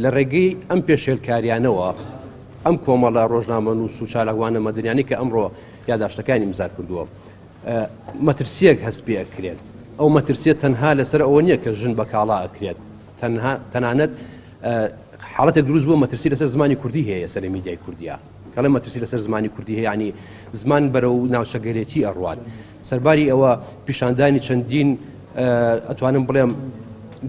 لە ڕێگەی ئەم پێشێلکاریانەوە ئەم کۆمەڵە ڕۆژنامەنووس و چالاکوانە مەدەنیانەی کە ئەمڕۆ یاداشتەکانی ئیمزا کردووە مەترسییەک هەست پێ ئەکرێت. ئەو مەترسییە تەنها لەسەر ئەوە نییە کە ژن بە کاڵا ئەکرێت، تەنها تەنانەت حاڵەتێک دروست بووە مەترسی لەسەر زمانی کوردی هەیە ئێستا لە میدیای کوردیا. کەڵێ مەترسی لەسەر زمانی کوردی هەیە یانی زمان بەرەو ناوچەگەرێتی ئەڕوات. سەرباری ئەوە پیشاندانی چەندین ئەتوانم بڵێم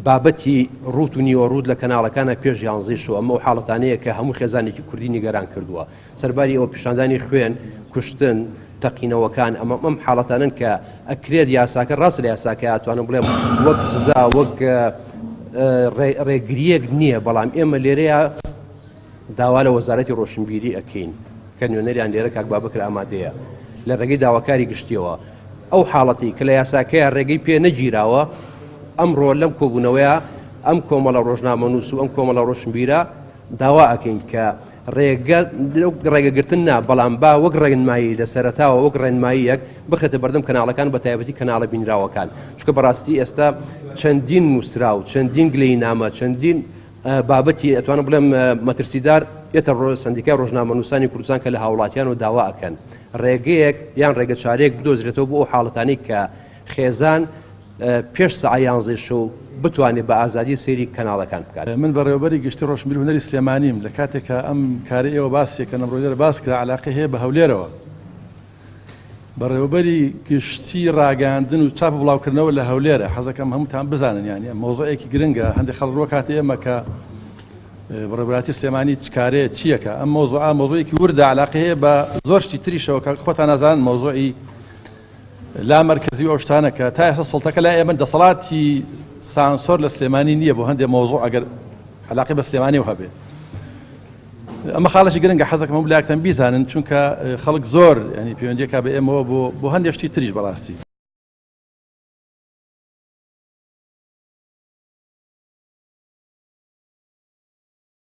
بابەتی ڕووت و نیوە ڕووت لە کەناڵەکانە پێش یانزەی شەو ئەمە ئەو حاڵەتانەیە کە هەموو خێزانێکی کوردی نیگەران کردووە. سەرباری ئەوە پیشاندانی خوێن، کوشتن، تەقینەوەکان ئەمە ئەم حاڵەتانەن کە ئەکرێت یاساکە ڕاستە لە یاساکە ئەتوانم بڵێم وەک سزا وەک ڕێگریەک نییە بەڵام ئێمە لێرەیە داوا لە وەزارەتی ڕۆشنبیری ئەکەین کە نوێنەریان لێرە کاک بابەکر ئامادەیە لە ڕێگەی داواکاری گشتیەوە ئەو حاڵەتی کە لە یاساکەیە ڕێگەی پێ نەگیراوە ئەمڕۆ لەم کۆبوونەوەیە ئەم کۆمەڵە ڕۆژنامەنووس و ئەم کۆمەڵە ڕۆشنبیرە داوا ئەکەین کە ڕێگە ڕێگەگرتن نا بەڵام با وەک ڕێنمایی لە سەرەتاوە وەک ڕێنماییەک بخرێتە بەردەم کەناڵەکان بە تایبەتی کەناڵە بینراوەکان چونکە بەڕاستی ئێستا چەندین نووسراو چەندین گلەیی نامە چەندین بابەتی ئەتوانم بڵێم مەترسیدار یەتە ڕۆ سەندیکای ڕۆژنامەنووسانی کوردستان کە لە هاوڵاتیان و داوا ئەکەن ڕێگەیەک یان ڕێگە چارەیەک بدۆزرێتەوە بۆ ئەو حاڵەتانەی کە خێزان پێش سەعە یانزەی شەو بتوانێت بە ئازادی سەیری کەناڵەکان بکات. من بەڕێوەبەری گشتی ڕۆشنبیری هونەری سلێمانیم، لە کاتێکا ئەم کارەی ئێوە باسی ئەکەن ئەمڕۆ لێرە باس کرا عەلاقەی هەیە بە هەولێرەوە. بەڕێوەبەری گشتی ڕاگەیاندن و چاپ و بڵاوکردنەوە لە هەولێرە، حەزەکەم هەمووتان بزانن یانی ئەم مەوزوعێکی گرنگە هەندێک خەڵک ڕووەکاتە ئێمە کە بەڕێوەبەرایەتی سلێمانی چ کارەیە چییەکە ئەم مەوزوعە مەوزوعێکی وردە عەلاقەی هەیە بە زۆر شتی تریشەوە کە خۆتان ئەزانن مەوزوعی لا مەرکەزی و ئەو شتانە کە تا ئێستا سوڵتەکە لای ئێمە دەسەڵاتی سانسۆر لە سلێمانی نییە بۆ هەندێک مەوزوع ئەگەر علاقەی بە سلێمانیەوە هەبێ ئەمە خاڵێکی گرنگە حەزەکەم هەموو لایەکتان بیزانن چونکە خەڵک زۆر ینی پەیوەندیەکە بە ئێمەوە بۆ بۆ هەندێک شتی تریش بەڕاستی.